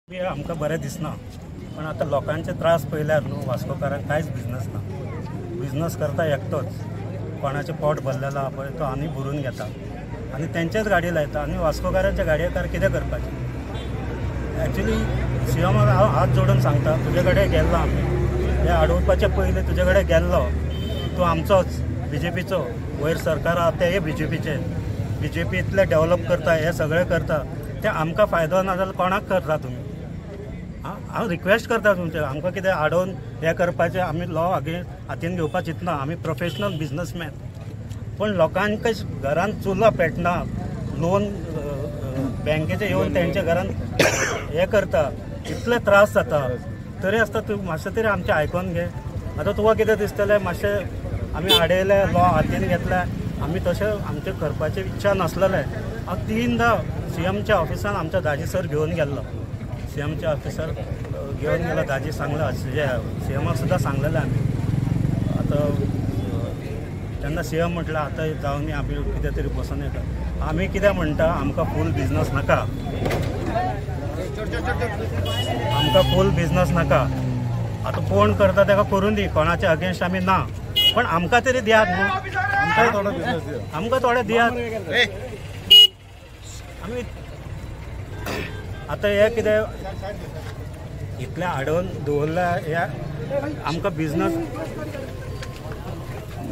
आमकां बरें दिसना, पण आतां लोकांचे त्रास पळयल्यार न्हू वास्कोकारांक कांयच बिजनस ना. बिजनस करता एकटोच, कोणाचें पोट भरलेलो आहा पळय तो आनी भरून घेता आनी तेंचेच गाडी लायता आनी वास्कोकारांच्या गाडयेकार कितें करपाचें. एक्चुली सी एमाक हांव हात जोडून सांगता, तुजे कडेन गेल्लो आमी हे आडोवपाचे पयलीं तुजे कडेन गेल्लो, तूं आमचोच बीजेपीचो, वयर सरकार आहा तेय बीजेपीचे, बीजेपी इतलें डेवलप करता, हें सगळें करता, तें आमकां फायदो ना जाल्यार कोणाक करता तुमी? हांव रिक्वेस्ट करता तुमचें, आमकां कितें आडोवन हें करपाचें, आमी लॉ अगेन्स्ट हातीन घेवपा चिंतना, आमी प्रोफेशनल बिजनसमॅन, पूण लोकांक घरान चुला पेटना, लोन बँकेचे येवन तेंच्या घरान हें करता, इतले त्रास जाता, तरी आसता तूं मातशें तरी आमचें आयकोन घे. आतां तुका कितें दिसतलें, मातशें आमी आडयलें, लॉ हातीन घेतलें, आमी तशें आमचें करपाची इच्छा नासलेलें. हांव 3दा सी एमच्या ऑफिसान आमच्या दाजी सर घेवन गेल्लो, सी एमच्या ऑफिसर घेवन गेलो, दाजी सांगला, सी एमाक सुद्दां सांगलेलें आमी. आतां तेन्ना सी एम म्हटलं आतां जावन आमी कितें तरी बसून येता. आमी कितें म्हणटा, आमकां फूल बिजनस नाका, आमकां फूल बिजनस नाका. आतां कोण करता ताका करून दी, कोणाचे अगेन्स्ट आमी ना, पण आमकां तरी दियात न्हू, आमकां थोडे दियात. आमी आतां हें कितें इतलें हाडून दवरलां, हे आमकां बिजनस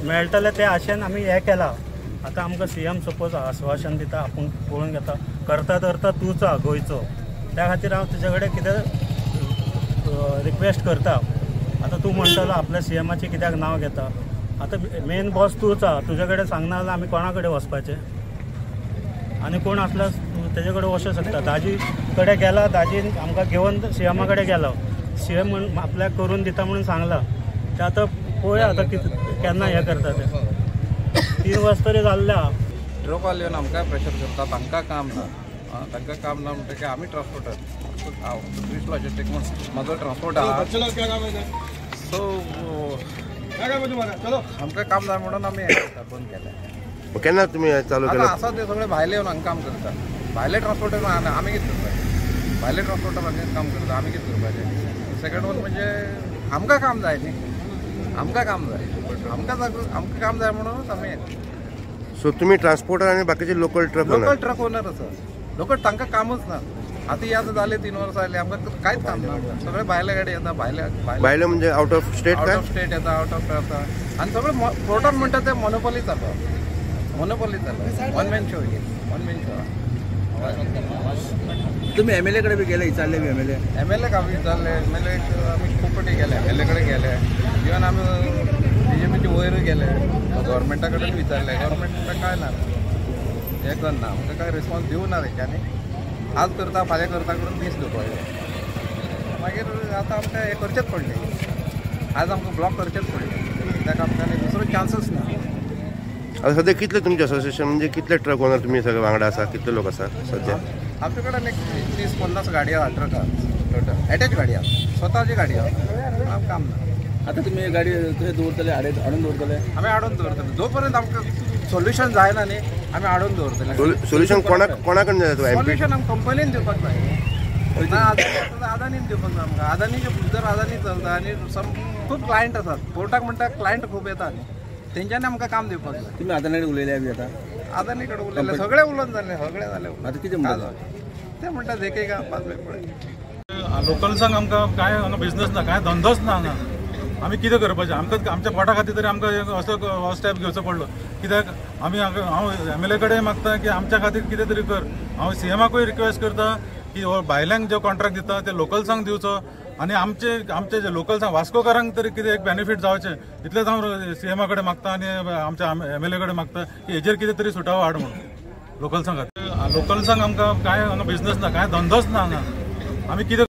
मेळटलें ते आशेन आमी हें केलां. आतां आमकां सी एम सपोज आस्वासन दिता, आपूण पळोवन घेता, करता धरता तूंच आहा गोंयचो, त्या खातीर हांव तुजे कडेन कितें रिक्वेस्ट करता. आतां तूं म्हणटलो आपल्या सी एमाचें कित्याक नांव घेता, आतां मेन बॉस तूंच आहा, तुजे कडेन सांगना जाल्यार आमी कोणा कडेन वचपाचें? आनी कोण आसल्यार तेजे कडेन वचूंक शकता. दाजी कडेन गेला, दाजीन आमकां घेवन सी एमा कडेन गेलो, सी एम म्हण आपल्याक करून दिता म्हणून सांगलां, तें आतां पळोवया आतां कितें केन्ना हें करता तें. 3 वर्स तरी जाल्लें आहा. ट्रकवाले येवन आमकां प्रेशर करता, तांकां काम ना, तांकां काम ना म्हणटकीर आमी ट्रान्सपोर्टर, हांव क्रिश लॉजिस्टीक म्हूण म्हजो ट्रान्सपोर्ट आहा, सो आमकां काम जाय म्हणून आमी हें करता, बंद केलें. केन्ना तुमी चालू केलें? आसा ते सगळे भायले येवन हांगा काम करता, भायले ट्रान्सपोर्टर आमी कितें करपाचें, भायले ट्रान्सपोर्टर हांगा काम करता, आमी कितें करपाचें? सेकंड वन म्हणजे आमकां काम जाय न्ही, आमकां काम जाय, आमकां आमकां काम जाय म्हणूनच आमी. सो तुमी ट्रान्सपोर्टर आनी बाकीचे local truck owner? Local truck owner आसा, लोकल तांकां कामच ना. आतां आतां जाले 3 वर्सां जालीं, आमकां कांयच काम ना, सगळे भायले गाडी येता, भायले भायले म्हणजे out of state, out of state येता, आवट ऑफ येता, आनी सगळे पोर्टान म्हणटा ते मोनोपोली जाता, मोनोपोली जाता, one man show, one man show. तुम्ही एम एल ए कडे बी गेले, विचारले B M L A? M L एक आमी विचारले, एम एल एक आमी खूब फावटी गेले, एम एल ए कडेन गेले, इवन आमी बीजेपीचे वयरूय गेले, गव्हर्मेंटा कडेन विचारले, गव्हर्मेंट म्हणटा कांय ना, हें करना, आमकां कांय रिस्पॉन्स दिवना तेंच्यांनी, आज करता फाल्यां करता करून दीस दवरले, मागीर आतां आमकां हें करचेंच पडलें, आज आमकां ब्लॉक करचेंच पडलें, कित्याक आमकां दुसरो चान्सूच ना. आतां सद्या कितले तुमचे असोसिएशन म्हणजे कितले ट्रक ओनर तुमी सगळे वांगडा आसा, कितले लोक आसा सद्या? आमचे कडेन एक 30-50 गाडी आहा, ट्रक आहा, टोटल एटॅच गाडी आहा, स्वताची गाडी आहा, काम ना. आतां तुमी गाडी थंय दवरतले, हाडून दवरतले? आमी हाडून दवरतले, जो पर्यंत आमकां सोल्युशन जायना न्ही आमी हाडून दवरतले. सोल्युशन कोणा कडेन जाय? सोल्युशन आमकां कंपनीन दिवपाक जाय, ना आदानीन दिवपाक जाय आमकां. आदानीचे भितर आदानी चलता आनी खूब क्लायंट आसात, पोर्टाक म्हणटा क्लायंट खूब येता न्ही, तेंच्यांनी आमकां काम दिवपाक जाय. तुमी आदानी कडेन उलयले बी आतां? आदानी कडेन उलयले, सगळें उलोवन जालें, सगळें जालें. आतां कितें म्हणटा ते? म्हणटा देखेगा बाद में पळय. लोकल्सांक आमकां कांय हांगा बिजनस ना, कांय धंदोच ना हांगा, आमी कितें करपाचें? आमकां आमच्या पोटा खातीर तरी आमकां असो हो स्टेप घेवचो पडलो, कित्याक आमी हांव एम एल ए कडेन मागता की आमच्या खातीर कितें तरी कर, हांव सी एमाकूय रिक्वेस्ट करता की हो भायल्यांक जो कॉन्ट्रॅक्ट दिता ते लोकल्सांक दिवचो आनी आमचे आमचे जे लोकल्सांक वास्कोकारांक तरी कितें एक बेनिफीट जावचें, इतलेंच हांव सी एमा कडेन मागता आनी आमच्या एम एल ए कडेन मागता की हेजेर कितें तरी सुटावो हाड म्हणून लोकल्सां खातीर. लोकल्सांक आमकां कांय हांगा बिजनस ना, कांय धंदोच ना हांगा, आमी कितें